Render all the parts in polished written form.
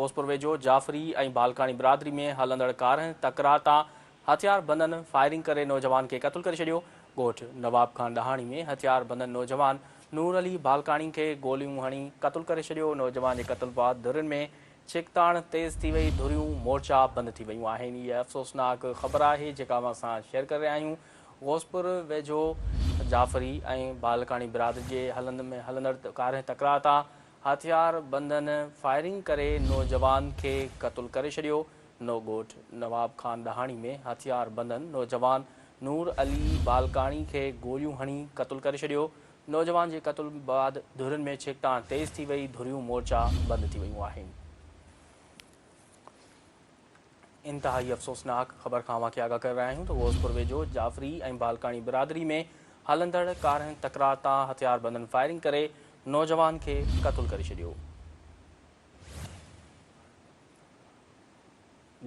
غوثپور ويجهو جعفري ۽ بالڪاڻي برادري ۾ هلندڙ ڪارنهن تڪرار تان هٿياربندن فائرنگ ڪري نوجوان کي قتل ڪري ڇڏيو. ڳوٺ نواب خان ڏاهاڻي ۾ هٿياربندن نوجوان نور علي بالڪاڻي کي گوليون هڻي قتل ڪري ڇڏيو. نوجوان جي قتل بعد ڌرين ۾ ڇڪتاڻ تيز ٿي وئي، ڌريون مورچا بند ٿي ويون آهن. هيء افسوسناڪ خبر آهي جيڪا اوهان سان شيئر ڪري رهيا آهيون. غوثپور ويجهو جعفري ۽ بالڪاڻي برادري جي ۾ هلندڙ ڪارنهن تڪرار تان هٿياربندن فائرنگ ڪري نوجوان کي قتل ڪري ڇڏيو. نوڳوٺ نواب خان ڏاهاڻي ۾ هٿياربندن نوجوان نور علي بالڪاڻي کي گوليون هڻي قتل ڪري ڇڏيو. نوجوان جي قتل بعد ڌرين ۾ ڇڪتاڻ تيز ٿي وئي، ڌريون مورچا بند ٿي ويون آهن. انتهائي افسوسناڪ خبر کان اوهان کي آگاهه ڪري رهيا آهيون ته غوثپور ويجهو جعفري ۽ بالڪاڻي برادري ۾ هلندڙ ڪارنهن تڪرار تان هٿياربندن فائرنگ ڪري نوجوان کي قتل ڪري ڇڏيو.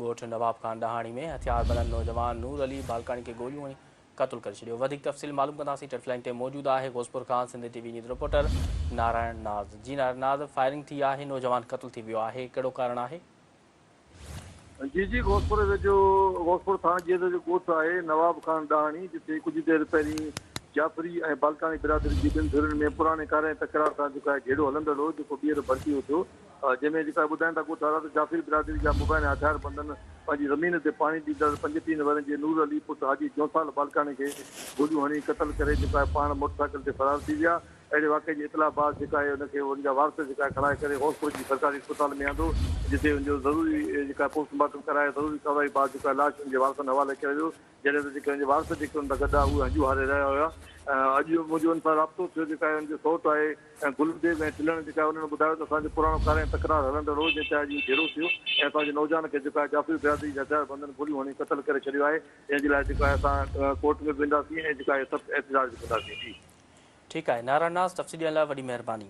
ڳوٺ نواب خان ڏاهاڻي ۾ هٿياربندن نوجوان نور علي بالڪاڻي کي گوليون هڻي قتل ڪري ڇڏيو. وڌيڪ تفصيل معلوم ڪنداسين ٽيليفون لائين تي موجود آهي غوثپور کان Sindh T V news reporter Narayan Naz. جي نارائڻ ناز فائرنگ ٿي آهي نوجوان قتل ٿي ويو آهي ڪهڙو ڪارڻ آهي؟ جي جي غوثپور ويجهو غوثپور ٿاڻي جي حد جو ڳوٺ آهي نواب خان ڏاهاڻي جتي ڪجهه دير پهرين جعفري ۽ بالڪاڻي برادري جي ٻن ڌرين ۾ پراڻي ڪارنهن تڪرار تان جيڪو آهي جهيڙو هلندڙ هو جيڪو ٻيهر ڀڙڪي اٿيو جنهن ۾ جيڪو آهي ٻڌائين ٿا ڳوٺ وارا ته جعفري برادري جا مبينا هٿياربندن پنهنجي زمين تي پاڻي ڏيندڙ 35 ورهين جي نور علي پٽ حاجي جونسال بالڪاڻي کي گوليون هڻي قتل ڪري جيڪو آهي پاڻ موٽرسائيڪل تي فرار ٿي ويا. اهڙي واقعي جي اطلاع بعد جيڪا آهي ان کي ان جا وارث جيڪا آهي کڻائي ڪري غوثپور جي سرڪاري اسپتال ۾ آندو جتي ان جو ضروري جيڪا آهي پوسٽ مارٽم ڪرائي ضروري ڪارروائي بعد جيڪو آهي لاش ان جي وارثن حوالي ڪيو ويو جڏهن ته جيڪي ان جي وارث جيڪي ان سان گڏ هئا اهي هنجون هاري رهيا هيا اڄ منهنجو ان سان رابطو ٿيو جيڪا آهي ان جو سئوٽ آهي گل ديو ۽ ٽلڻ جيڪا آهي انهن ٻڌايو ته اسان جو پراڻو ڪارنهن تڪرار هلندڙ هو جنهن تي اڄ اهو جهيڙو ٿيو ۽ اسان جي نوجوان کي جيڪو آهي جعفري برادري جي هٿياربندن گوليون هڻي قتل ڪري ڇڏيو آهي جنهن جي لاء جيڪو آهي اسان ڪورٽ ۾ به وينداسين ۽ جيڪا آهي سخت احتجاج به ڪنداسين جي. ٺيڪ آهي نارائڻ ناز تفصيل ڏيڻ لاء وڏي مهرباني.